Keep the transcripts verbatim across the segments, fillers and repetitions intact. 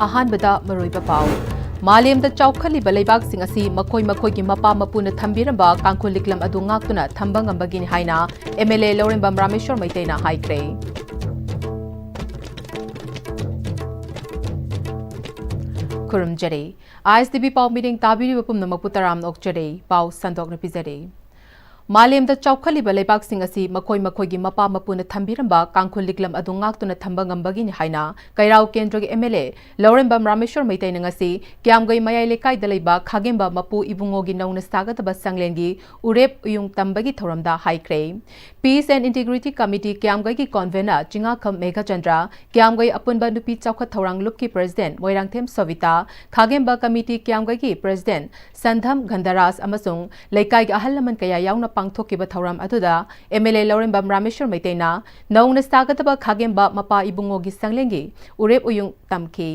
ꯑꯍꯥꯟꯕꯗ ꯃꯔꯨꯑꯣꯏꯕ ꯄꯥꯎ꯫ ꯃꯥꯂꯦꯝꯗ ꯆꯥꯎꯈꯠꯂꯤꯕ ꯂꯩꯕꯥꯛꯁꯤꯡ ꯑꯁꯤ ꯃꯈꯣꯏ ꯃꯈꯣꯏꯒꯤ ꯃꯄꯥ ꯃꯄꯨꯅ ꯊꯝꯕꯤꯔꯝꯕ ꯀꯥꯡꯈꯨꯜ ꯂꯤꯛꯂꯝ ꯑꯗꯨ ꯉꯥꯛꯇꯨꯅ ꯊꯝꯕ ꯉꯝꯕꯒꯤꯅꯤ ꯍꯥꯏꯅ M L A ꯂꯧꯔꯦꯝꯕꯝ ꯔꯥꯃꯦꯁꯣꯔ ꯃꯩꯇꯩꯅ ꯍꯥꯏꯈ꯭ꯔꯦ꯫ ꯈꯨꯔꯨꯝꯖꯔꯤ꯫ I S T V ꯄꯥꯎ ꯃꯤꯔꯦꯡ ꯇꯥꯕꯤꯔꯤꯕ ꯄꯨꯝꯅꯃꯛꯄꯨ ꯇꯔꯥꯝꯅ ꯑꯣꯛꯆꯔꯤ꯫ ꯄꯥꯎ ꯁꯟꯗꯣꯛꯅ ꯄꯤꯖꯔꯤ꯫ ꯃꯥꯂꯦꯝꯗ ꯆꯥꯎꯈꯠꯂꯤꯕ ꯂꯩꯕꯥꯛꯁꯤꯡ ꯑꯁꯤ ꯃꯈꯣꯏ ꯃꯈꯣꯏꯒꯤ ꯃꯄꯥ ꯃꯄꯨꯅ ꯊꯝꯕꯤꯔꯝꯕ ꯀꯥꯡꯈꯨꯜ ꯂꯤꯛꯂꯝ ꯑꯗꯨ ꯉꯥꯛꯇꯨꯅ ꯊꯝꯕ ꯉꯝꯕꯒꯤꯅꯤ ꯍꯥꯏꯅ ꯀꯩꯔꯥꯎ ꯀꯦꯟꯗ꯭ꯔꯒꯤ M L A ꯂꯧꯔꯦꯝꯕꯝ ꯔꯥꯃꯦꯁꯣꯔ ꯃꯩꯇꯩꯅ ꯉꯁꯤ ꯀ꯭ꯌꯥꯝꯒꯩ ꯃꯌꯥꯏ ꯂꯩꯀꯥꯏꯗ ꯂꯩꯕ ꯈꯥꯒꯦꯝꯕ ꯃꯄꯨ ꯏꯕꯨꯡꯉꯣꯒꯤ ꯅꯧꯅ ꯁꯥꯒꯗꯕ ꯁꯪꯂꯦꯟꯒꯤ ꯎꯔꯦꯞ ꯎꯌꯨꯡ ꯇꯝꯕꯒꯤ ꯊꯧꯔꯝꯗ ꯍꯥꯏꯈ꯭ꯔꯦ꯫ Peace and Integrity Committee ꯀ꯭ꯌꯥꯝꯒꯩꯒꯤ convener ꯆꯤꯉꯥꯈꯝ Meghachandra, ꯀ꯭ꯌꯥꯝꯒꯩ ꯑꯄꯨꯟꯕ ꯅꯨꯄꯤ ꯆꯥꯎꯈꯠ ꯊꯧꯔꯥꯡ ꯂꯨꯞꯀꯤ president ꯃꯣꯏꯔꯥꯡꯊꯦꯝ ꯁꯣꯚꯤꯇꯥ, ꯈꯥꯒꯦꯝꯕ committee ꯀ꯭ꯌꯥꯝꯒꯩꯒꯤ president ꯁꯟꯙꯝ ꯒꯟꯙꯔꯥꯖ ꯑꯃꯁꯨꯡ ꯂꯩꯀꯥꯏꯒꯤ ꯑꯍꯜ ꯂꯃꯟ ꯀꯌꯥ ꯌꯥꯎꯅ ꯄꯥꯡꯊꯣꯛꯈꯤꯕ ꯊꯧꯔꯝ ꯑꯗꯨꯗ M L A ꯂꯧꯔꯦꯝꯕꯝ ꯔꯥꯃꯦꯁꯣꯔ ꯃꯩꯇꯩꯅ ꯅꯧꯅ ꯁꯥꯒꯗꯕ ꯈꯥꯒꯦꯝꯕ ꯃꯄꯥ ꯏꯕꯨꯡꯉꯣꯒꯤ ꯁꯪꯂꯦꯟꯒꯤ ꯎꯔꯦꯞ ꯎꯌꯨꯡ ꯇꯝꯈꯤ꯫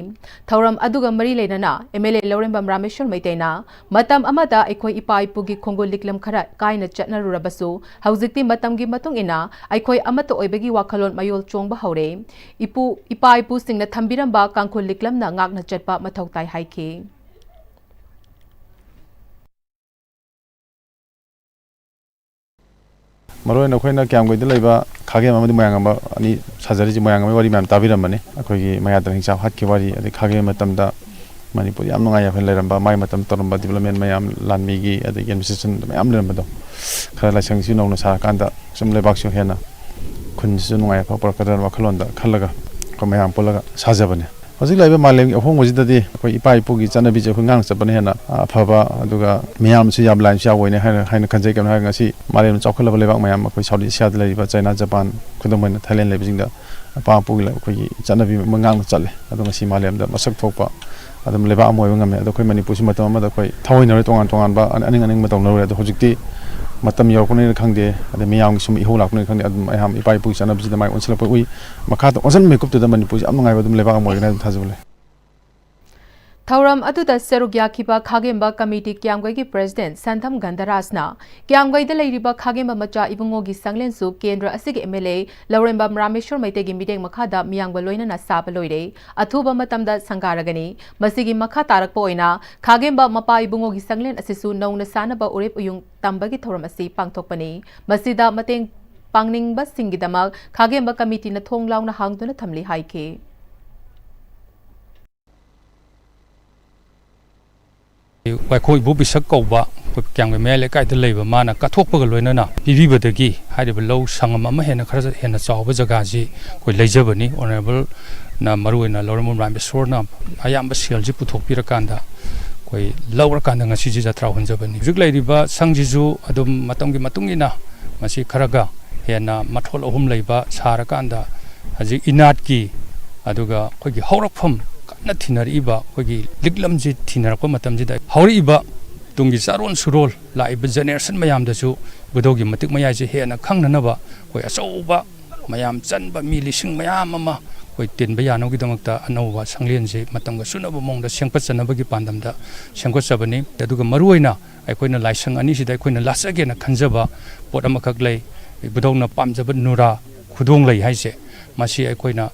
ꯊꯧꯔꯝ ꯑꯗꯨꯒ ꯃꯔꯤ ꯂꯩꯅꯅ M L A ꯂꯧꯔꯦꯝꯕꯝ ꯔꯥꯃꯦꯁꯣꯔ ꯃꯩꯇꯩꯅ ꯃꯇꯝ ꯑꯃꯗ ꯑꯩꯈꯣꯏ ꯏꯄꯥ ꯏꯄꯨꯒꯤ ꯈꯣꯡꯒꯨꯜ ꯂꯤꯛꯂꯝ ꯈꯔ ꯀꯥꯏꯅ ꯆꯠꯅꯔꯨꯔꯕꯁꯨ, ꯍꯧꯖꯤꯛꯇꯤ ꯃꯇꯝꯒꯤ ꯃꯇꯨꯡ ꯏꯟꯅ ꯑꯩꯈꯣꯏ ꯑꯃꯠꯇ ꯑꯣꯏꯕꯒꯤ ꯋꯥꯈꯜꯂꯣꯟ ꯃꯌꯣꯜ ꯆꯣꯡꯕ ꯍꯧꯔꯦ꯫ ꯏꯄꯨ, ꯏꯄꯥ ꯏꯄꯨꯁꯤꯡꯅ ꯊꯝꯕꯤꯔꯝꯕ ꯀꯥꯡꯈꯨꯜ ꯂꯤꯛꯂꯝꯅ ꯉꯥꯛꯅ ꯆꯠꯄ ꯃꯊꯧ ꯇꯥꯏ ꯍꯥꯏꯈꯤ꯫ ꯃꯔꯨꯑꯣꯏꯅ ꯑꯩꯈꯣꯏꯅ ꯀ꯭ꯌꯥꯝꯒꯩꯗ ꯂꯩꯕ ꯈꯥꯒꯦꯝ ꯑꯃꯗꯤ ꯃꯣꯏꯔꯥꯡꯉꯝꯕ ꯑꯅꯤ ꯁꯥꯖꯔꯤꯁꯤ, ꯃꯣꯏꯔꯥꯡꯉꯝꯕꯒꯤ ꯋꯥꯔꯤ ꯃꯌꯥꯝ ꯇꯥꯕꯤꯔꯝꯃꯅꯤ꯫ ꯑꯩꯈꯣꯏꯒꯤ ꯃꯌꯥꯗ ꯍꯤꯡꯆꯥꯞ ꯍꯥꯠꯈꯤꯕ ꯋꯥꯔꯤ, ꯑꯗꯩ ꯈꯥꯒꯦꯝ ꯃꯇꯝꯗ ꯃꯅꯤꯄꯨꯔ ꯌꯥꯝ ꯅꯨꯡꯉꯥꯏ ꯌꯥꯏꯐꯅ ꯂꯩꯔꯝꯕ, ꯃꯥꯏ ꯃꯇꯝꯗ ꯇꯧꯔꯝꯕ development ꯃꯌꯥꯝ, ꯂꯥꯟꯃꯤꯒꯤ ꯑꯗꯒꯤ administration ꯃꯌꯥꯝ ꯂꯩꯔꯝꯕꯗꯣ, ꯈꯔ ꯂꯥꯏꯁꯪꯁꯤ ꯅꯧꯅ ꯁꯥꯔꯀꯥꯟꯗ ꯁꯨꯝ ꯂꯩꯕꯥꯛꯁꯨ ꯍꯦꯟꯅ ꯈꯨꯟꯁꯤꯁꯨ ꯅꯨꯡꯉꯥꯏ ꯌꯥꯏꯐ ꯄꯨꯔꯛꯀꯗ꯭ꯔꯥꯅ ꯋꯥꯈꯜꯂꯣꯟꯗ ꯈꯜꯂꯒ ꯑꯩꯈꯣꯏ ꯃꯌꯥꯝ ꯄꯨꯜꯂꯒ ꯁꯥꯖꯕꯅꯦ꯫ ꯍꯧꯖꯤꯛ ꯂꯩꯔꯤꯕ ꯃꯥꯂꯦꯝꯒꯤ ꯑꯍꯣꯡꯕꯁꯤꯗꯗꯤ ꯑꯩꯈꯣꯏ ꯏꯄꯥ ꯏꯄꯨꯒꯤ ꯆꯠꯅꯕꯤꯁꯦ ꯑꯩꯈꯣꯏ ꯉꯥꯛꯅ ꯆꯠꯄꯅ ꯍꯦꯟꯅ, ꯑ, ꯑꯐꯕ, ꯑꯗꯨꯒ ꯃꯤꯌꯥꯝꯁꯨ ꯌꯥꯝ ꯂꯥꯏꯅꯁꯨ ꯌꯥꯝ ꯑꯣꯏꯅꯤ ꯍꯥꯏꯅ, ꯍꯥꯏꯅ ꯈꯟꯖꯩ꯫ ꯀꯩꯒꯤꯅꯣ ꯍꯥꯏꯔꯒ ꯉꯁꯤ ꯃꯥꯂꯦꯝꯗ ꯆꯥꯎꯈꯠꯂꯕ ꯂꯩꯕꯥꯛ ꯃꯌꯥꯝ, ꯑꯩꯈꯣꯏ South Asia ꯗ ꯂꯩꯔꯤꯕ ꯆꯥꯏꯅꯥ, ꯖꯄꯥꯟ, ꯈꯨꯗꯝ ꯑꯣꯏꯅ ꯊꯥꯏꯂꯦꯟ ꯂꯩꯕꯁꯤꯡꯗ ꯏꯄꯥ ꯏꯄꯨꯒꯤ ꯑꯩꯈꯣꯏꯒꯤ ꯆꯠꯅꯕꯤ ꯑꯃ ꯉꯥꯛꯅ ꯆꯠꯂꯦ꯫ ꯑꯗꯣ ꯉꯁꯤ ꯃꯥꯂꯦꯝꯗ ꯃꯁꯛ ꯊꯣꯛꯄ ꯑꯗꯨꯝ ꯂꯩꯕꯥꯛ ꯑꯃ ꯑꯣꯏꯕ ꯉꯝꯃꯦ꯫ ꯑꯗꯣ ꯑꯩꯈꯣꯏ ꯃꯅꯤꯄꯨꯔꯁꯨ ꯃꯇꯝ ꯑꯃꯗ ꯑꯩꯈꯣꯏ ꯊꯑꯣꯏꯅꯔꯣꯏ, ꯇꯣꯉꯥꯟ ꯇꯣꯉꯥꯟꯕ ꯑꯅꯤꯡ ꯑꯅꯤꯡꯕ ꯇꯧꯅꯔꯨꯔꯦ꯫ ꯑꯗꯣ ꯍꯧꯖꯤꯛꯇꯤ ꯃꯇꯝ ꯌꯧꯔꯛꯄꯅꯤꯅ ꯈꯪꯗꯦ, ꯑꯗꯩ ꯃꯤꯌꯥꯝꯒꯤ ꯁꯨꯝ ꯏꯍꯧ ꯂꯥꯛꯄꯅꯤꯅ ꯈꯪꯗꯦ, ꯑꯗꯨꯝ ꯃꯌꯥꯝ ꯏꯄꯥ ꯏꯄꯨꯒꯤ ꯆꯠꯅꯕꯤꯁꯤꯗ ꯃꯥꯏ ꯑꯣꯟꯁꯤꯜꯂꯛꯄ ꯎꯏ꯫ ꯃꯈꯥ ꯇ-, ꯑꯣꯟꯁꯤꯟꯕ ꯃꯤꯀꯨꯞꯇꯨꯗ ꯃꯅꯤꯄꯨꯔꯁꯤ ꯌꯥꯝ ꯅꯨꯡꯉꯥꯏꯕ ꯑꯗꯨꯝ ꯂꯩꯕꯥꯛ ꯑꯃ ꯑꯣꯏꯒꯅꯤ ꯍꯥꯏꯅ ꯊꯥꯖꯕ ꯂꯩ꯫ ꯊꯧꯔꯝ ꯑꯗꯨꯗ ꯁꯔꯨꯛ ꯌꯥꯈꯤꯕ ꯈꯥꯒꯦꯝꯕ ꯀꯃꯤꯇꯤ ꯀ꯭ꯌꯥꯝꯒꯩꯒꯤ ꯄ꯭ꯔꯦꯁꯤꯗꯦꯟꯠ ꯁꯟꯊꯝ ꯒꯟꯙꯔꯥꯖꯅ ꯀ꯭ꯌꯥꯝꯒꯩꯗ ꯂꯩꯔꯤꯕ ꯈꯥꯒꯦꯝꯕ ꯃꯆꯥ ꯏꯕꯨꯡꯉꯣꯒꯤ ꯁꯪꯂꯦꯟꯁꯨ ꯀꯦꯟꯗ꯭ꯔ ꯑꯁꯤꯒꯤ ꯑꯦꯝ ꯑꯦꯜ ꯑꯦ ꯂꯧꯔꯦꯝꯕꯝ ꯔꯥꯃꯦꯁꯣꯔ ꯃꯩꯇꯩꯒꯤ ꯃꯤꯠꯌꯦꯡ ꯃꯈꯥꯗ ꯃꯤꯌꯥꯝꯒ ꯂꯣꯏꯅꯅ ꯁꯥꯕ ꯂꯣꯏꯔꯦ꯫ ꯑꯊꯨꯕ ꯃꯇꯝꯗ ꯁꯪꯒꯥꯔꯒꯅꯤ꯫ ꯃꯁꯤꯒꯤ ꯃꯈꯥ ꯇꯥꯔꯛꯄ ꯑꯣꯏꯅ ꯈꯥꯒꯦꯝꯕ ꯃꯄꯥ ꯏꯕꯨꯡꯉꯣꯒꯤ ꯁꯪꯂꯦꯟ ꯑꯁꯤꯁꯨ ꯅꯧꯅ ꯁꯥꯅꯕ ꯎꯔꯦꯞ ꯎꯌꯨꯡ ꯇꯝꯕꯒꯤ ꯊꯧꯔꯝ ꯑꯁꯤ ꯄꯥꯡꯊꯣꯛꯄꯅꯤ꯫ ꯃꯁꯤꯗ ꯃꯇꯦꯡ ꯄꯥꯡꯅꯤꯡꯕꯁꯤꯡꯒꯤꯗꯃꯛ ꯈꯥꯒꯦꯝꯕ ꯀꯃꯤꯇꯤꯅ ꯊꯣꯡ ꯂꯥꯎꯅ ꯍꯥꯡꯗꯨꯅ ꯊꯝꯂꯤ ꯍꯥꯏꯈꯤ꯫ ꯋꯥꯏꯈꯣ ꯏꯕꯣꯕꯤꯁꯛ ꯀꯧꯕ ꯑꯩꯈꯣꯏ ꯀ꯭ꯌꯥꯝꯒꯩ ꯃꯌꯥꯏ ꯂꯩꯀꯥꯏꯗ ꯂꯩꯕ ꯃꯥꯅ ꯀꯠꯊꯣꯛꯄꯒ ꯂꯣꯏꯅꯅ ꯄꯤꯕꯤꯕꯗꯒꯤ ꯍꯥꯏꯔꯤꯕ ꯂꯧ ꯁꯪꯉꯝ ꯑꯃ ꯍꯦꯟꯅ ꯈꯔ ꯍꯦꯟꯅ ꯆꯥꯎꯕ ꯖꯒꯥꯁꯤ ꯑꯩꯈꯣꯏ ꯂꯩꯖꯕꯅꯤ꯫ ꯑꯣꯅꯔꯦꯕꯜꯅ ꯃꯔꯨꯑꯣꯏꯅ ꯂꯧꯔꯦꯝꯕꯝ ꯔꯥꯃꯦꯁꯣꯔꯅ ꯑꯌꯥꯝꯕ ꯁꯦꯜꯁꯤ ꯄꯨꯊꯣꯛꯄꯤꯔꯀꯥꯟꯗ ꯑꯩꯈꯣꯏ ꯂꯧꯔꯀꯥꯟꯗ ꯉꯁꯤꯁꯤ ꯖꯇ꯭ꯔꯥ ꯍꯣꯟꯖꯕꯅꯤ꯫ ꯍꯧꯖꯤꯛ ꯂꯩꯔꯤꯕ ꯁꯪꯁꯤꯁꯨ ꯑꯗꯨꯝ ꯃꯇꯝꯒꯤ ꯃꯇꯨꯡ ꯏꯟꯅ ꯃꯁꯤ ꯈꯔꯒ ꯍꯦꯟꯅ ꯃꯊꯣꯜ ꯑꯍꯨꯝ ꯂꯩꯕ ꯁꯥꯔꯀꯥꯟꯗ ꯍꯧꯖꯤꯛ ꯏꯅꯥꯠꯀꯤ ꯑꯗꯨꯒ ꯑꯩꯈꯣꯏꯒꯤ ꯍꯧꯔꯛꯐꯝ ꯀꯟꯅ ꯊꯤꯅꯔꯛꯏꯕ ꯑꯩꯈꯣꯏꯒꯤ ꯂꯤꯛꯂꯝꯁꯤ ꯊꯤꯅꯔꯛꯄ ꯃꯇꯝꯁꯤꯗ ꯍꯧꯔꯛꯏꯕ ꯇꯨꯡꯒꯤ ꯆꯥꯔꯣꯟ ꯁꯨꯔꯣꯜ ꯂꯥꯛꯏꯕ ꯖꯦꯅꯦꯔꯦꯁꯟ ꯃꯌꯥꯝꯗꯁꯨ ꯏꯕꯨꯙꯧꯒꯤ ꯃꯇꯤꯛ ꯃꯌꯥꯏꯁꯦ ꯍꯦꯟꯅ ꯈꯪꯅꯅꯕ ꯑꯩꯈꯣꯏ ꯑꯆꯧꯕ ꯃꯌꯥꯝ ꯆꯟꯕ ꯃꯤ ꯂꯤꯁꯤꯡ ꯃꯌꯥꯝ ꯑꯃ ꯑꯩꯈꯣꯏ ꯇꯤꯟꯕ ꯌꯥꯅꯕꯒꯤꯗꯃꯛꯇ ꯑꯅꯧꯕ ꯁꯪꯂꯦꯟꯁꯦ ꯃꯇꯝꯒ ꯆꯨꯅꯕ ꯃꯑꯣꯡꯗ ꯁꯦꯝꯒꯠꯆꯅꯕꯒꯤ ꯄꯥꯟꯗꯝꯗ ꯁꯦꯝꯒꯠꯆꯕꯅꯤ꯫ ꯑꯗꯨꯒ ꯃꯔꯨꯑꯣꯏꯅ ꯑꯩꯈꯣꯏꯅ ꯂꯥꯏꯁꯪ ꯑꯅꯤꯁꯤꯗ ꯑꯩꯈꯣꯏꯅ ꯂꯥꯠꯆꯒꯦꯅ ꯈꯟꯖꯕ ꯄꯣꯠ ꯑꯃꯈꯛ ꯂꯩ꯫ ꯏꯕꯨꯙꯧꯅ ꯄꯥꯝꯖꯕ ꯅꯨꯔꯥ ꯈꯨꯗꯣꯡ ꯂꯩ ꯍꯥꯏꯁꯦ, ꯃꯁꯤ ꯑꯩꯈꯣꯏꯅ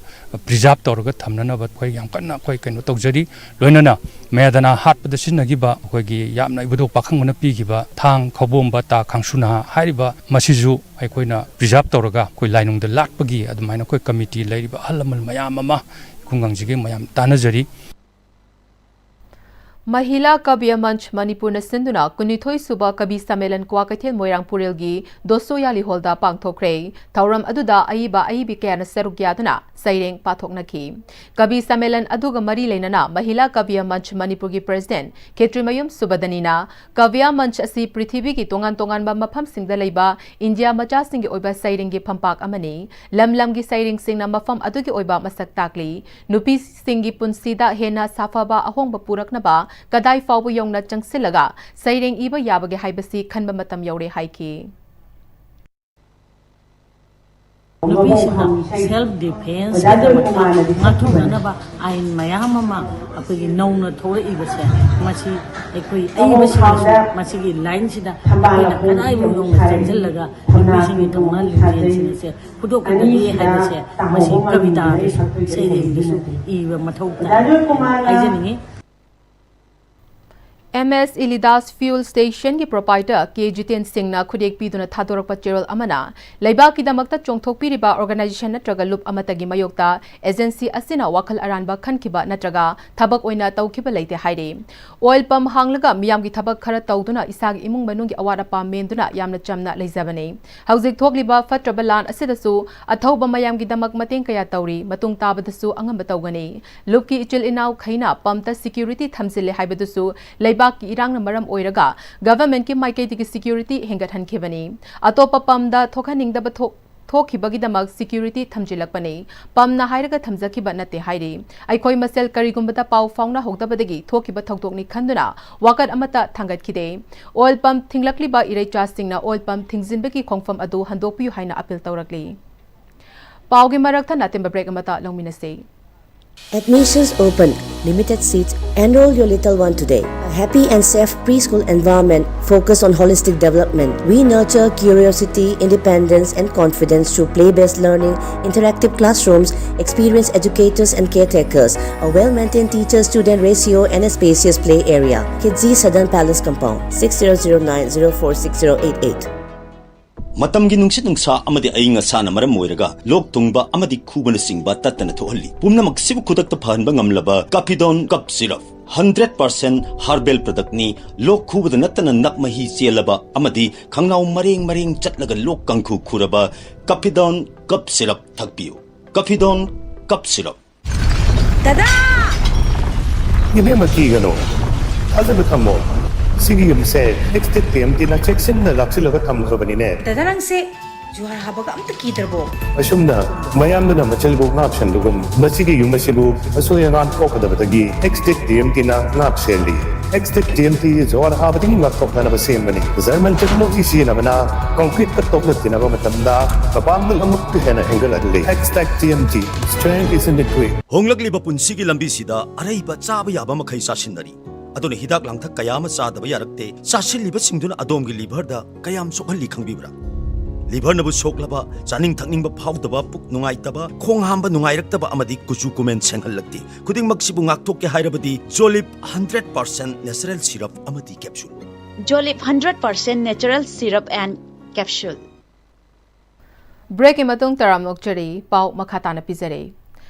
ꯄ꯭ꯔꯤꯖꯥꯔꯚ ꯇꯧꯔꯒ ꯊꯝꯅꯅꯕ ꯑꯩꯈꯣꯏ ꯌꯥꯝ ꯀꯟꯅ ꯑꯩꯈꯣꯏ ꯀꯩꯅꯣ ꯇꯧꯖꯔꯤ꯫ ꯂꯣꯏꯅꯅ ꯃꯌꯥꯗꯅꯥ ꯍꯥꯠꯄꯗ ꯁꯤꯖꯤꯟꯅꯈꯤꯕ ꯑꯩꯈꯣꯏꯒꯤ ꯌꯥꯝꯅ ꯏꯕꯨꯙꯧ ꯄꯥꯈꯪꯕꯅ ꯄꯤꯈꯤꯕ ꯊꯥꯡ, ꯈꯧꯕꯣꯝꯕ, ꯇꯥ, ꯈꯥꯡꯁꯨꯅꯥ ꯍꯥꯏꯔꯤꯕ ꯃꯁꯤꯁꯨ ꯑꯩꯈꯣꯏꯅ ꯄ꯭ꯔꯤꯖꯥꯔꯚ ꯇꯧꯔꯒ ꯑꯩꯈꯣꯏ ꯂꯥꯏꯅꯨꯡꯗ ꯂꯥꯠꯄꯒꯤ ꯑꯗꯨꯃꯥꯏꯅ ꯑꯩꯈꯣꯏ ꯀꯃꯤꯇꯤ ꯂꯩꯔꯤꯕ ꯑꯍꯜ ꯂꯃꯟ ꯃꯌꯥꯝ ꯑꯃ ꯈꯨꯡꯒꯪꯁꯤꯒꯤ ꯃꯌꯥꯝ ꯇꯥꯟꯅꯖꯔꯤ꯫ ꯃꯍꯤꯂꯥ ꯀꯕꯤꯌ ꯃꯟꯆ ꯃꯅꯤꯄꯨꯔꯅ ꯁꯤꯟꯗꯨꯅ ꯀꯨꯟꯅꯤꯊꯣꯏ ꯁꯨꯕ ꯀꯕꯤ ꯁꯝꯃꯦꯂꯟ ꯀ꯭ꯋꯥꯀꯩꯊꯦꯜ ꯃꯣꯏꯔꯥꯡ ꯄꯨꯔꯦꯜꯒꯤ ꯗꯣꯁꯣꯌꯥꯂꯤ ꯍꯣꯜꯗ ꯄꯥꯡꯊꯣꯛꯈ꯭ꯔꯦ꯫ ꯊꯧꯔꯝ ꯑꯗꯨꯗ ꯑꯏꯕ ꯑꯏꯕꯤ ꯀꯌꯥꯅ ꯁꯔꯨꯛ ꯌꯥꯗꯨꯅ ꯁꯩꯔꯦꯡ ꯄꯥꯊꯣꯛꯅꯈꯤ꯫ ꯀꯕꯤ ꯁꯝꯃꯦꯂꯟ ꯑꯗꯨꯒ ꯃꯔꯤ ꯂꯩꯅꯅ ꯃꯍꯤꯂꯥ ꯀꯕꯤꯌ ꯃꯟꯆ ꯃꯅꯤꯄꯨꯔꯒꯤ ꯄ꯭ꯔꯦꯁꯤꯗꯦꯟꯠ ꯈꯦꯇ꯭ꯔꯤꯃꯌꯨꯝ ꯁꯨꯕꯗꯅꯤꯅ ꯀꯕꯤꯌ ꯃꯟꯆ ꯑꯁꯤ ꯄ꯭ꯔꯤꯊꯤꯕꯤꯒꯤ ꯇꯣꯉꯥꯟ ꯇꯣꯉꯥꯟꯕ ꯃꯐꯝꯁꯤꯡꯗ ꯂꯩꯕ ꯏꯟꯗꯤꯌꯥ ꯃꯆꯥꯁꯤꯡꯒꯤ ꯑꯣꯏꯕ ꯁꯩꯔꯦꯡꯒꯤ ꯐꯝꯄꯥꯛ ꯑꯃꯅꯤ꯫ ꯂꯝ ꯂꯝꯒꯤ ꯁꯩꯔꯦꯡꯁꯤꯡꯅ ꯃꯐꯝ ꯑꯗꯨꯒꯤ ꯑꯣꯏꯕ ꯃꯁꯛ ꯇꯥꯛꯂꯤ꯫ ꯅꯨꯄꯤꯁꯤꯡꯒꯤ ꯄꯨꯟꯁꯤꯗ ꯍꯦꯟꯅ ꯁꯥꯐꯕ ꯑꯍꯣꯡꯕ ꯄꯨꯔꯛꯅꯕ ꯀꯗꯥꯏ ꯐꯥꯎꯕ ꯌꯧꯅ ꯆꯪꯁꯤꯜꯂꯒ ꯁꯩꯔꯦꯡ ꯏꯕ ꯌꯥꯕꯒꯦ ꯍꯥꯏꯕꯁꯤ ꯈꯟꯕ ꯃꯇꯝ ꯌꯧꯔꯦ ꯍꯥꯏꯈꯤ꯫ ꯅꯨꯄꯤꯁꯤꯡꯅ ꯁꯦꯜꯐ ꯗꯤꯐꯦꯟꯁꯀꯤꯗꯃꯛꯇ ꯉꯥꯛꯊꯣꯛꯅꯅꯕ ꯑꯥꯏꯟ ꯃꯌꯥꯝ ꯑꯃ ꯑꯩꯈꯣꯏꯒꯤ ꯅꯧꯅ ꯊꯣꯛꯂꯛꯏꯕꯁꯦ, ꯃꯁꯤ ꯑꯩꯈꯣꯏ ꯑꯏꯕꯁꯤꯡꯅꯁꯨ ꯃꯁꯤꯒꯤ ꯂꯥꯏꯟꯁꯤꯗ ꯑꯩꯈꯣꯏꯅ ꯀꯗꯥꯏꯕꯨ ꯌꯧꯅ ꯆꯪꯁꯤꯜꯂꯒ ꯅꯨꯄꯤꯁꯤꯡꯒꯤ ꯊꯧꯅꯥ ꯂꯤꯡꯖꯦꯜꯁꯤꯡ ꯑꯁꯦ ꯐꯨꯗꯣꯛꯀꯗꯒꯦ ꯍꯥꯏꯕꯁꯦ ꯃꯁꯤ ꯀꯕꯤꯇꯥꯗꯁꯨ, ꯁꯩꯔꯦꯡꯗꯁꯨ ꯏꯕ ꯃꯊꯧ ꯇꯥꯏ ꯍꯥꯏꯖꯅꯤꯡꯉꯤ꯫ ꯑꯦꯝ ꯑꯦꯁ ꯏꯂꯤꯗꯥꯁ ꯐ꯭ꯌꯨꯜ ꯁ꯭ꯇꯦꯁꯟꯒꯤ ꯄ꯭ꯔꯣꯄꯥꯏꯇꯔ ꯀꯦ ꯖꯤꯇꯦꯟ ꯁꯤꯡꯅ ꯈꯨꯗꯦꯛ ꯄꯤꯗꯨꯅ ꯊꯥꯗꯣꯔꯛꯄ ꯆꯦꯔꯣꯜ ꯑꯃꯅ ꯂꯩꯕꯥꯛꯀꯤꯗꯃꯛꯇ ꯆꯣꯡꯊꯣꯛꯄꯤꯔꯤꯕ ꯑꯣꯔꯒꯅꯥꯏꯖꯦꯁꯟ ꯅꯠꯇ꯭ꯔꯒ ꯂꯨꯞ ꯑꯃꯠꯇꯒꯤ ꯃꯥꯌꯣꯛꯇ ꯑꯦꯖꯦꯟꯁꯤ ꯑꯁꯤꯅ ꯋꯥꯈꯜ ꯑꯔꯥꯟꯕ ꯈꯟꯈꯤꯕ ꯅꯠꯇ꯭ꯔꯒ ꯊꯕꯛ ꯑꯣꯏꯅ ꯇꯧꯈꯤꯕ ꯂꯩꯇꯦ ꯍꯥꯏꯔꯤ꯫ ꯑꯣꯏꯜ ꯄꯝ ꯍꯥꯡꯂꯒ ꯃꯤꯌꯥꯝꯒꯤ ꯊꯕꯛ ꯈꯔ ꯇꯧꯗꯨꯅ ꯏꯁꯥꯒꯤ ꯏꯃꯨꯡ ꯃꯅꯨꯡꯒꯤ ꯑꯋꯥꯠ ꯑꯄꯥ ꯃꯦꯟꯗꯨꯅ ꯌꯥꯝꯅ ꯆꯝꯅ ꯂꯩꯖꯕꯅꯤ꯫ ꯍꯧꯖꯤꯛ ꯊꯣꯛꯂꯤꯕ ꯐꯠꯇ꯭ꯔꯕ ꯂꯥꯟ ꯑꯁꯤꯗꯁꯨ ꯑꯊꯧꯕ ꯃꯌꯥꯝꯒꯤꯗꯃꯛ ꯃꯇꯦꯡ ꯀꯌꯥ ꯇꯧꯔꯤ, ꯃꯇꯨꯡ ꯇꯥꯕꯗꯁꯨ ꯑꯉꯝꯕ ꯇꯧꯒꯅꯤ꯫ ꯂꯨꯞꯀꯤ ꯏꯆꯤꯜ ꯏꯅꯥꯎꯈꯩꯅ ꯄꯝꯇ ꯁꯤꯀ꯭ꯌꯨꯔꯤꯇꯤ ꯊꯝꯖꯤꯜꯂꯦ ꯍꯥꯏꯕꯗꯨꯁꯨ ꯂꯩꯕꯥꯛꯀꯤ ꯏꯔꯥꯡꯅ ꯃꯔꯝ ꯑꯣꯏꯔꯒ ꯒꯚꯔꯟꯃꯦꯟꯠꯀꯤ ꯃꯥꯏꯀꯩꯗꯒꯤ ꯁꯤꯀ꯭ꯌꯨꯔꯤꯇꯤ ꯍꯦꯟꯒꯠꯍꯟꯈꯤꯕꯅꯤ꯫ ꯑꯇꯣꯞꯄ ꯄꯝꯗ ꯊꯣꯛꯍꯟꯅꯤꯡꯗꯕ ꯊꯣꯛ-, ꯊꯣꯛꯈꯤꯕꯒꯤꯗꯃꯛ ꯁꯤꯀ꯭ꯌꯨꯔꯤꯇꯤ ꯊꯝꯖꯤꯜꯂꯛꯄꯅꯤ꯫ ꯄꯝꯅ ꯍꯥꯏꯔꯒ ꯊꯝꯖꯈꯤꯕ ꯅꯠꯇꯦ ꯍꯥꯏꯔꯤ꯫ ꯑꯩꯈꯣꯏ ꯃꯁꯦꯜ ꯀꯔꯤꯒꯨꯝꯕꯗ ꯄꯥꯎ ꯐꯥꯎꯅꯍꯧꯗꯕꯗꯒꯤ ꯊꯣꯛꯈꯤꯕ ꯊꯧꯗꯣꯛꯅꯤ ꯈꯟꯗꯨꯅ ꯋꯥꯀꯠ ꯑꯃꯠꯇ ꯊꯥꯡꯒꯠꯈꯤꯗꯦ꯫ ꯑꯣꯏꯜ ꯄꯝ ꯊꯤꯡꯂꯛꯂꯤꯕ ꯏꯔꯩꯆꯥꯁꯤꯡꯅ ꯑꯣꯏꯜ ꯄꯝ ꯊꯤꯡꯖꯤꯟꯕꯒꯤ ꯈꯣꯡꯐꯝ ꯑꯗꯨ ꯍꯟꯗꯣꯛꯄꯤꯌꯨ ꯍꯥꯏꯅ ꯑꯄꯤꯜ ꯇꯧꯔꯛꯂꯤ꯫ ꯄꯥꯎꯒꯤ ꯃꯔꯛ ꯊꯠꯅ ꯑꯇꯦꯟꯕ ꯕ꯭ꯔꯦꯛ ꯑꯃꯠꯇ ꯂꯧꯃꯤꯟꯅꯁꯤ꯫ Admissions open. Limited seats. Enroll your little one today. A happy and safe preschool environment focused on holistic development. We nurture curiosity, independence, and confidence through play based learning, interactive classrooms, experienced educators and caretakers, a well maintained teacher student ratio, and a spacious play area. Kidzi Southern Palace Compound, six zero zero nine zero four six zero eight eight. ꯃꯇꯝꯒꯤ ꯅꯨꯡꯁꯤꯠ ꯅꯨꯡꯁꯥ ꯑꯃꯗꯤ ꯑꯏꯪ ꯑꯁꯥꯅ ꯃꯔꯝ ꯑꯣꯏꯔꯒ ꯂꯣꯛ ꯊꯨꯡꯕ ꯑꯃꯗꯤ ꯈꯨꯕꯅꯆꯤꯡꯕ ꯇꯠꯇꯅ ꯊꯣꯛꯍꯜꯂꯤ꯫ ꯄꯨꯝꯅꯃꯛꯁꯤꯕꯨ ꯈꯨꯗꯛꯇ ꯐꯍꯟꯕ ꯉꯝꯂꯕ ꯀꯥꯐꯤꯗꯣꯟ cup syrup. Hundred percent herbal ꯄ꯭ꯔꯗꯛꯅꯤ꯫ ꯂꯣꯛ ꯈꯨꯕꯗ ꯅꯠꯇꯅ ꯅꯞ ꯃꯍꯤ ꯆꯦꯜꯂꯕ ꯑꯃꯗꯤ ꯈꯪꯅꯥꯎ ꯃꯔꯦꯡ ꯃꯔꯦꯡ ꯆꯠꯂꯒ ꯂꯣꯛ ꯀꯥꯡꯈꯨ ꯈꯨꯔꯕ ꯀꯥꯐꯤꯗꯣꯟ ꯀꯞ ꯁꯤꯔꯞ ꯊꯛꯄꯤꯌꯨ꯫ ꯀꯥꯐꯤꯗꯣꯟ cup syrup. ꯗꯗꯥ! ꯏꯕꯦꯝꯃ, ꯀꯤꯒꯅꯨ, ꯊꯥꯖꯕ ꯊꯝꯃꯣ꯫ ꯁꯤꯒꯤ ꯌꯨꯝꯁꯦ ꯑꯦꯛꯁ ꯇꯤꯝ ꯇꯤꯝꯅ ꯆꯦꯛꯁꯤꯟꯅ ꯂꯥꯛꯁꯤꯜꯂꯒ ꯊꯝꯈ꯭ꯔꯕꯅꯤꯅꯦ꯫ ꯗꯗꯥ, ꯅꯪꯁꯦ ꯖꯨꯍꯥꯔ ꯍꯥꯕꯒ ꯑꯝꯇ ꯀꯤꯗ꯭ꯔꯕꯣ? ꯑꯁꯨꯝꯅ ꯃꯌꯥꯝꯗꯨꯅ ꯃꯆꯤꯜꯕꯨ ꯉꯥꯛꯁꯦꯟꯕꯒꯨꯝ, ꯃꯁꯤꯒꯤ ꯌꯨꯝ ꯑꯁꯤꯕꯨ ꯑꯁꯣꯏ ꯑꯉꯥꯝ ꯊꯣꯛꯀꯗꯕꯗꯒꯤ ꯑꯦꯛꯁ ꯇꯤꯝ ꯇꯤꯝꯅ ꯉꯥꯛꯁꯦꯜꯂꯤ꯫ Hextech T M T Johar ꯍꯥꯕꯗꯒꯤ ꯉꯥꯛꯊꯣꯛꯅꯅꯕ ꯁꯦꯝꯕꯅꯤ꯫ German technology ꯁꯤꯖꯤꯟꯅꯕꯅ concrete ꯀ ꯇꯣꯛꯅ ꯇꯤꯟꯅꯕ ꯃꯇꯝꯗ ꯃꯄꯥꯡꯒꯜ ꯑꯃꯨꯛꯀ ꯍꯦꯟꯅ ꯍꯦꯟꯒꯠꯍꯜꯂꯤ꯫ Hextech T M T, strength is in the grit. ꯍꯣꯡꯂꯛꯂꯤꯕ ꯄꯨꯟꯁꯤꯒꯤ ꯂꯝꯕꯤꯁꯤꯗ ꯑꯔꯩꯕ ꯆꯥꯕ ꯌꯥꯕ ꯃꯈꯩ ꯆꯥꯁꯤꯟꯅꯔꯤ꯫ ꯑꯗꯨꯅ ꯍꯤꯗꯥꯛ ꯂꯥꯡꯊꯛ ꯀꯌꯥ ꯑꯃ ꯆꯥꯗꯕ ꯌꯥꯔꯛꯇꯦ꯫ ꯆꯥꯁꯤꯜꯂꯤꯕꯁꯤꯡꯗꯨꯅ ꯑꯗꯣꯝꯒꯤ liver ꯗ ꯀꯌꯥꯝ ꯁꯣꯛꯍꯜꯂꯤ ꯈꯪꯕꯤꯕ꯭ꯔꯥ? Liver ꯅꯕꯨ ꯁꯣꯛꯂꯕ, ꯆꯥꯅꯤꯡ ꯊꯛꯅꯤꯡꯕ ꯐꯥꯎꯗꯕ, ꯄꯨꯛ ꯅꯨꯡꯉꯥꯏꯇꯕ, ꯈꯣꯡ ꯍꯥꯝꯕ ꯅꯨꯡꯉꯥꯏꯔꯛꯇꯕ ꯑꯃꯗꯤ ꯀꯨꯆꯨ ꯀꯨꯃꯦꯟ ꯁꯦꯡꯍꯜꯂꯛꯇꯦ꯫ ꯈꯨꯗꯤꯡꯃꯛꯁꯤꯕꯨ ꯉꯥꯛꯊꯣꯛꯀꯦ ꯍꯥꯏꯔꯕꯗꯤ Jolib hundred percent natural syrup ꯑꯃꯗꯤ capsule꯫ Jolib hundred percent natural syrup and capsule꯫ Break ꯀꯤ ꯃꯇꯨꯡ ꯇꯔꯥꯝꯅ ꯑꯣꯛꯆꯔꯤ꯫ ꯄꯥꯎ ꯃꯈꯥ ꯇꯥꯅ ꯄꯤꯖꯔꯤ꯫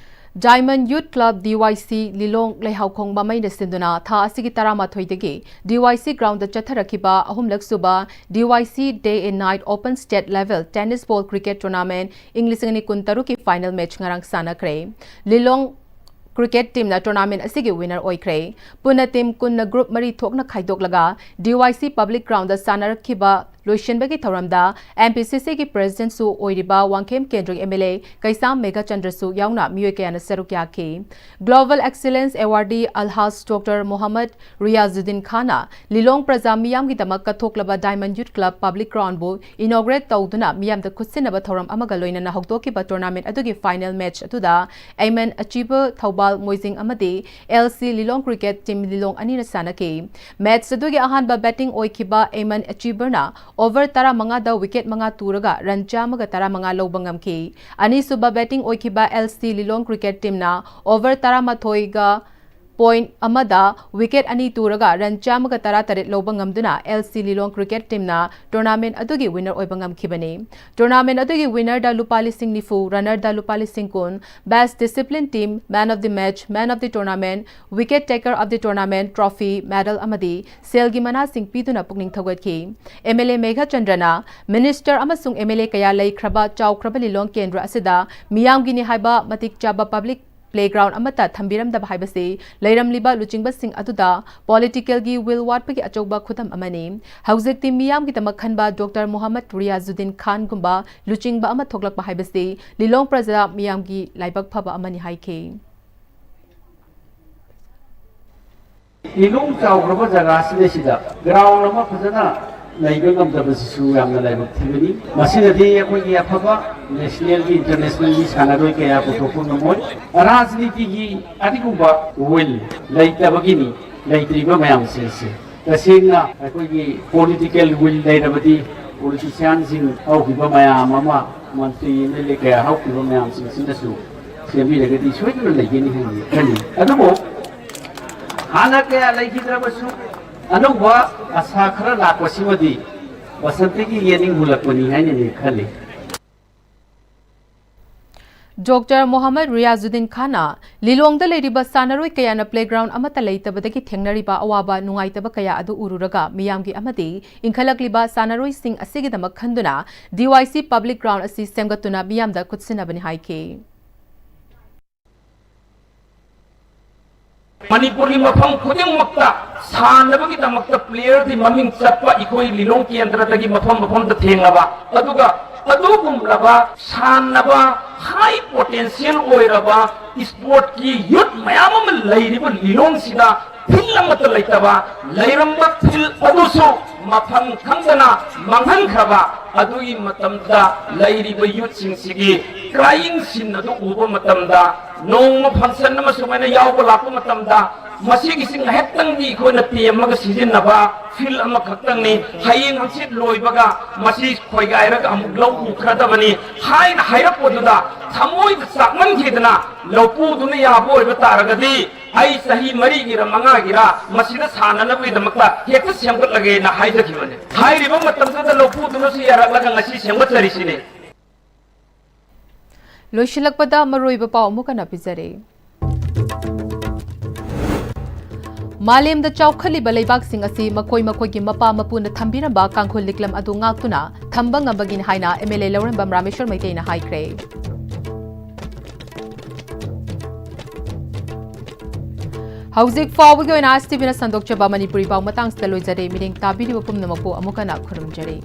Diamond Youth Club D Y C ꯂꯤꯂꯣꯡ ꯂꯩꯍꯥꯎꯈꯣꯡ ꯃꯃꯩꯅ ꯁꯤꯟꯗꯨꯅ ꯊꯥ ꯑꯁꯤꯒꯤ ꯇꯔꯥꯃꯥꯊꯣꯏꯗꯒꯤ D Y C ground ꯗ ꯆꯠꯊꯔꯛꯈꯤꯕ ꯑꯍꯨꯝꯂꯛ ꯁꯨꯕ D Y C Day and Night Open State Level Tennis Ball Cricket Tournament ꯏꯪ ꯂꯤꯁꯤꯡ ꯑꯅꯤ ꯀꯨꯟꯇꯔꯨꯛꯀꯤ final match ꯉꯔꯥꯡ ꯁꯥꯟꯅꯈ꯭ꯔꯦ꯫ ꯂꯤꯂꯣꯡ cricket team ꯅ tournament ꯑꯁꯤꯒꯤ winner ꯑꯣꯏꯈ꯭ꯔꯦ꯫ ꯄꯨꯟꯅ team ꯀꯨꯟꯅ group ꯃꯔꯤ ꯊꯣꯛꯅ ꯈꯥꯏꯗꯣꯛꯂꯒ D Y C public ground ꯗ ꯁꯥꯟꯅꯔꯛꯈꯤꯕ ꯂꯣꯏꯁꯤꯟꯕꯒꯤ ꯊꯧꯔꯝꯗ M P C C ꯒꯤ president ꯁꯨ ꯑꯣꯏꯔꯤꯕ ꯋꯥꯡꯈꯦꯝ ꯀꯦꯟꯗ꯭ꯔꯒꯤ M L A ꯀꯩꯁꯥꯝ ꯃꯦꯘꯆꯟꯗ꯭ꯔꯁꯨ ꯌꯥꯎꯅ ꯃꯤꯑꯣꯏ ꯀꯌꯥꯅ ꯁꯔꯨꯛ ꯌꯥꯈꯤ꯫ Global Excellence Awardee Alhaj Doctor Mohammad Riazuddin Khan ꯅ ꯂꯤꯂꯣꯡ ꯄ꯭ꯔꯖꯥ ꯃꯤꯌꯥꯝꯒꯤꯗꯃꯛ ꯀꯠꯊꯣꯛꯂꯕ Diamond Youth Club public ground ꯕꯨ inaugurate ꯇꯧꯗꯨꯅ ꯃꯤꯌꯥꯝꯗ ꯈꯨꯠꯁꯤꯟꯅꯕ ꯊꯧꯔꯝ ꯑꯃꯒ ꯂꯣꯏꯅꯅ ꯍꯧꯗꯣꯛꯈꯤꯕ tournament ꯑꯗꯨꯒꯤ final match ꯑꯗꯨꯗ ꯑꯦꯃꯟ ꯑꯆꯤꯕ ꯊꯧꯕꯥꯜ ꯃꯣꯏꯖꯤꯡ ꯑꯃꯗꯤ L C ꯂꯤꯂꯣꯡ cricket team ꯂꯤꯂꯣꯡ ꯑꯅꯤꯅ ꯁꯥꯟꯅꯈꯤ꯫ Match ꯑꯗꯨꯒꯤ ꯑꯍꯥꯟꯕ batting ꯑꯣꯏꯈꯤꯕ ꯑꯦꯃꯟ ꯑꯆꯤꯕꯔꯅ over ꯇꯔꯥꯃꯉꯥꯗ wicket ꯃꯉꯥ ꯇꯨꯔꯒ run ꯆꯥꯝꯃꯒ ꯇꯔꯥꯃꯉꯥ ꯂꯧꯕ ꯉꯝꯈꯤ꯫ ꯑꯅꯤꯁꯨꯕ batting ꯑꯣꯏꯈꯤꯕ L C ꯂꯤꯂꯣꯡ cricket team ꯅ over ꯇꯔꯥꯃꯥꯊꯣꯏꯒ point ꯑꯃꯗ wicket ꯑꯅꯤ ꯇꯨꯔꯒ run ꯆꯥꯝꯃꯒ ꯇꯔꯥꯇꯔꯦꯠ ꯂꯧꯕ ꯉꯝꯗꯨꯅ L C ꯂꯤꯂꯣꯡ cricket team ꯅ tournament ꯑꯗꯨꯒꯤ winner ꯑꯣꯏꯕ ꯉꯝꯈꯤꯕꯅꯤ꯫ Tournament ꯑꯗꯨꯒꯤ winner ꯗ ꯂꯨꯄꯥ ꯂꯤꯁꯤꯡ ꯅꯤꯐꯨ, runner ꯗ ꯂꯨꯄꯥ ꯂꯤꯁꯤꯡ ꯀꯨꯟ, best discipline team, man of the match, man of the tournament, wicket taker of the tournament, trophy, medal ꯑꯃꯗꯤ ꯁꯦꯜꯒꯤ ꯃꯅꯥꯁꯤꯡ ꯄꯤꯗꯨꯅ ꯄꯨꯛꯅꯤꯡ ꯊꯧꯒꯠꯈꯤ꯫ M L A ꯃꯦꯘꯆꯟꯗ꯭ꯔꯅ minister ꯑꯃꯁꯨꯡ M L A ꯀꯌꯥ ꯂꯩꯈ꯭ꯔꯕ ꯆꯥꯎꯈ꯭ꯔꯕ ꯂꯤꯂꯣꯡ ꯀꯦꯟꯗ꯭ꯔ ꯑꯁꯤꯗ ꯃꯤꯌꯥꯝꯒꯤꯅꯤ ꯍꯥꯏꯕ ꯃꯇꯤꯛ ꯆꯥꯕ public playground ꯑꯃꯠꯇ ꯊꯝꯕꯤꯔꯝꯗꯕ ꯍꯥꯏꯕꯁꯤ ꯂꯩꯔꯝꯂꯤꯕ ꯂꯨꯆꯤꯡꯕꯁꯤꯡ ꯑꯗꯨꯗ political ꯒꯤ will ꯋꯥꯠꯄꯒꯤ ꯑꯆꯧꯕ ꯈꯨꯗꯝ ꯑꯃꯅꯤ꯫ ꯍꯧꯖꯤꯛꯇꯤ ꯃꯤꯌꯥꯝꯒꯤꯗꯃꯛ ꯈꯟꯕ Doctor Mohammad Riazuddin Khan ꯒꯨꯝꯕ ꯂꯨꯆꯤꯡꯕ ꯑꯃ ꯊꯣꯛꯂꯛꯄ ꯍꯥꯏꯕꯁꯤ ꯂꯤꯂꯣꯡ ꯄ꯭ꯔꯖꯥ ꯃꯤꯌꯥꯝꯒꯤ ꯂꯥꯏꯕꯛ ꯐꯕ ꯑꯃꯅꯤ ꯍꯥꯏꯈꯤ꯫ ꯂꯤꯂꯣꯡ ꯆꯥꯎꯈ꯭ꯔꯕ ꯖꯒꯥꯁꯤꯗꯩꯁꯤꯗ ground ꯑꯃ ꯐꯖꯅ ꯂꯩꯕ ꯉꯝꯗꯕꯁꯤꯁꯨ ꯌꯥꯝꯅ ꯂꯥꯏꯕꯛ ꯊꯤꯕꯅꯤ꯫ ꯃꯁꯤꯅꯗꯤ ꯑꯩꯈꯣꯏꯒꯤ ꯑꯐꯕ nationalꯒꯤ internationalꯒꯤ ꯁꯥꯟꯅꯔꯣꯏ ꯀꯌꯥ ꯄꯨꯊꯣꯛꯄ ꯉꯝꯃꯣꯏ꯫ ꯔꯥꯖꯅꯤꯇꯤꯒꯤ ꯑꯗꯨꯒꯨꯝꯕ will ꯂꯩꯇꯕꯒꯤꯅꯤ ꯂꯩꯇ꯭ꯔꯤꯕ ꯃꯌꯥꯝꯁꯤꯡꯁꯦ꯫ ꯇꯁꯦꯡꯅ ꯑꯩꯈꯣꯏꯒꯤ political will ꯂꯩꯔꯕꯗꯤ politicianꯁꯤꯡ ꯍꯧꯈꯤꯕ ꯃꯌꯥꯝ ꯑꯃ, ꯃꯟꯇ꯭ꯔꯤ, MLA ꯀꯌꯥ ꯍꯧꯈꯤꯕ ꯃꯌꯥꯝꯁꯤꯡꯁꯤꯅꯁꯨ ꯁꯦꯝꯕꯤꯔꯒꯗꯤ ꯁꯣꯏꯗꯅ ꯂꯩꯒꯅꯤ ꯍꯥꯏꯅ ꯈꯜꯂꯤ꯫ ꯑꯗꯨꯕꯨ ꯍꯥꯟꯅ ꯀꯌꯥ ꯂꯩꯈꯤꯗ꯭ꯔꯕꯁꯨ ꯑꯅꯧꯕ ꯑꯁꯥ ꯈꯔ ꯂꯥꯛꯄꯁꯤꯃꯗꯤ ꯕꯁꯟꯇꯒꯤ ꯌꯦꯅꯤꯡ ꯍꯨꯜꯂꯛꯄꯅꯤ ꯍꯥꯏꯅ ꯑꯩ ꯈꯜꯂꯤ꯫ ꯗꯣꯛꯇꯔ ꯃꯣꯍꯝꯃꯗ ꯔꯤꯌꯥꯖꯨꯗꯤꯟ ꯈꯥꯟꯅ ꯂꯤꯂꯣꯡꯗ ꯂꯩꯔꯤꯕ ꯁꯥꯟꯅꯔꯣꯏ ꯀꯌꯥꯅ playground ꯑꯃꯠꯇ ꯂꯩꯇꯕꯗꯒꯤ ꯊꯦꯡꯅꯔꯤꯕ ꯑꯋꯥꯕ ꯅꯨꯡꯉꯥꯏꯇꯕ ꯀꯌꯥ ꯑꯗꯨ ꯎꯔꯨꯔꯒ ꯃꯤꯌꯥꯝꯒꯤ ꯑꯃꯗꯤ ꯏꯟꯈꯠꯂꯛꯂꯤꯕ ꯁꯥꯟꯅꯔꯣꯏꯁꯤꯡ ꯑꯁꯤꯒꯤꯗꯃꯛ ꯈꯟꯗꯨꯅ DYC public ground ꯑꯁꯤ ꯁꯦꯝꯒꯠꯇꯨꯅ ꯃꯤꯌꯥꯝꯗ ꯈꯨꯠꯁꯤꯟꯅꯕꯅꯤ ꯍꯥꯏꯈꯤ꯫ ꯃꯅꯤꯄꯨꯔꯒꯤ ꯃꯐꯝ ꯈꯨꯗꯤꯡꯃꯛꯇ ꯁꯥꯟꯅꯕꯒꯤꯗꯃꯛꯇ playerꯗꯤ ꯃꯃꯤꯡ ꯆꯠꯄ ꯑꯩꯈꯣꯏ ꯂꯤꯂꯣꯡ ꯀꯦꯟꯗ꯭ꯔꯗꯒꯤ ꯃꯐꯝ ꯃꯐꯝꯗ ꯊꯦꯡꯂꯕ, ꯑꯗꯨꯒ ꯑꯗꯨꯒꯨꯝꯂꯕ ꯁꯥꯟꯅꯕ high potential ꯑꯣꯏꯔꯕ sportꯀꯤ youth ꯃꯌꯥꯝ ꯑꯃ ꯂꯩꯔꯤꯕ ꯂꯤꯂꯣꯡꯁꯤꯗ field ꯑꯃꯠꯇ ꯂꯩꯇꯕ, ꯂꯩꯔꯝꯕ field ꯑꯗꯨꯁꯨ ꯃꯐꯝ ꯈꯪꯗꯅ ꯃꯥꯡꯍꯟꯈ꯭ꯔꯕ ꯑꯗꯨꯒꯤ ꯃꯇꯝꯗ ꯂꯩꯔꯤꯕ youthꯁꯤꯡꯁꯤꯒꯤ crying scene ꯑꯗꯨ ꯎꯕ ꯃꯇꯝꯗ, ꯅꯣꯡꯃ function ꯑꯃ ꯁꯨꯃꯥꯏꯅ ꯌꯥꯎꯕ ꯂꯥꯛꯄ ꯃꯇꯝꯗ, ꯃꯁꯤꯒꯤꯁꯤ ꯉꯥꯏꯍꯥꯛꯇꯪꯗꯤ ꯑꯩꯈꯣꯏꯅ ꯇꯦꯝꯃꯒ ꯁꯤꯖꯤꯟꯅꯕ field ꯑꯃꯈꯛꯇꯪꯅꯤ, ꯍꯌꯦꯡ ꯍꯪꯆꯤꯠ ꯂꯣꯏꯕꯒ ꯃꯁꯤ ꯈꯣꯏꯒꯥꯏꯔꯒ ꯑꯃꯨꯛ ꯂꯧ ꯎꯈ꯭ꯔꯗꯕꯅꯤ ꯍꯥꯏꯅ ꯍꯥꯏꯔꯛꯄꯗꯨꯗ ꯊꯃꯣꯏꯗ ꯆꯥꯛꯃꯟꯈꯤꯗꯅ ꯂꯧꯄꯨꯗꯨꯅ ꯌꯥꯕ ꯑꯣꯏꯕ ꯇꯥꯔꯒꯗꯤ ꯑꯩ ꯆꯍꯤ ꯃꯔꯤꯒꯤꯔ ꯃꯉꯥꯒꯤꯔ ꯃꯁꯤꯗ ꯁꯥꯟꯅꯅꯕꯒꯤꯗꯃꯛꯇ ꯍꯦꯛꯇ ꯁꯦꯝꯒꯠꯂꯒꯦꯅ ꯍꯥꯏꯖꯈꯤꯕꯅꯤ꯫ ꯍꯥꯏꯔꯤꯕ ꯃꯇꯝꯗꯨꯗ ꯂꯧꯄꯨꯗꯨꯅꯁꯨ ꯌꯥꯔꯛꯂꯒ ꯉꯁꯤ ꯁꯦꯝꯒꯠꯆꯔꯤꯁꯤꯅꯤ꯫ ꯂꯣꯏꯁꯤꯜꯂꯛꯄꯗ ꯃꯔꯨꯑꯣꯏꯕ ꯄꯥꯎ ꯑꯃꯨꯛ ꯍꯟꯅ ꯄꯤꯖꯔꯤ꯫ ꯃꯥꯂꯦꯝꯗ ꯆꯥꯎꯈꯠꯂꯤꯕ ꯂꯩꯕꯥꯛꯁꯤꯡ ꯑꯁꯤ ꯃꯈꯣꯏ ꯃꯈꯣꯏꯒꯤ ꯃꯄꯥ ꯃꯄꯨꯅ ꯊꯝꯕꯤꯔꯝꯕ ꯀꯥꯡꯈꯨꯜ ꯂꯤꯛꯂꯝ ꯑꯗꯨ ꯉꯥꯛꯇꯨꯅ ꯊꯝꯕ ꯉꯝꯕꯒꯤꯅꯤ ꯍꯥꯏꯅ MLA ꯂꯧꯔꯦꯝꯕꯝ ꯔꯥꯃꯦꯁ꯭ꯋꯔ ꯃꯩꯇꯩꯅ ꯍꯥꯏꯈ꯭ꯔꯦ꯫ ꯍꯧꯖꯤꯛ ꯐꯥꯎꯕꯒꯤ ꯑꯣꯏꯅ ISTVꯅ ꯁꯟꯗꯣꯛꯆꯕ ꯃꯅꯤꯄꯨꯔꯤ ꯄꯥꯎ ꯃꯇꯥꯡꯁꯤꯗ ꯂꯣꯏꯖꯔꯦ꯫ ꯃꯤꯠꯌꯦꯡ ꯇꯥꯕꯤꯔꯤꯕ ꯄꯨꯝꯅꯃꯛꯄꯨ ꯑꯃꯨꯛ ꯍꯟꯅ ꯈꯨꯔꯨꯝꯖꯔꯤ꯫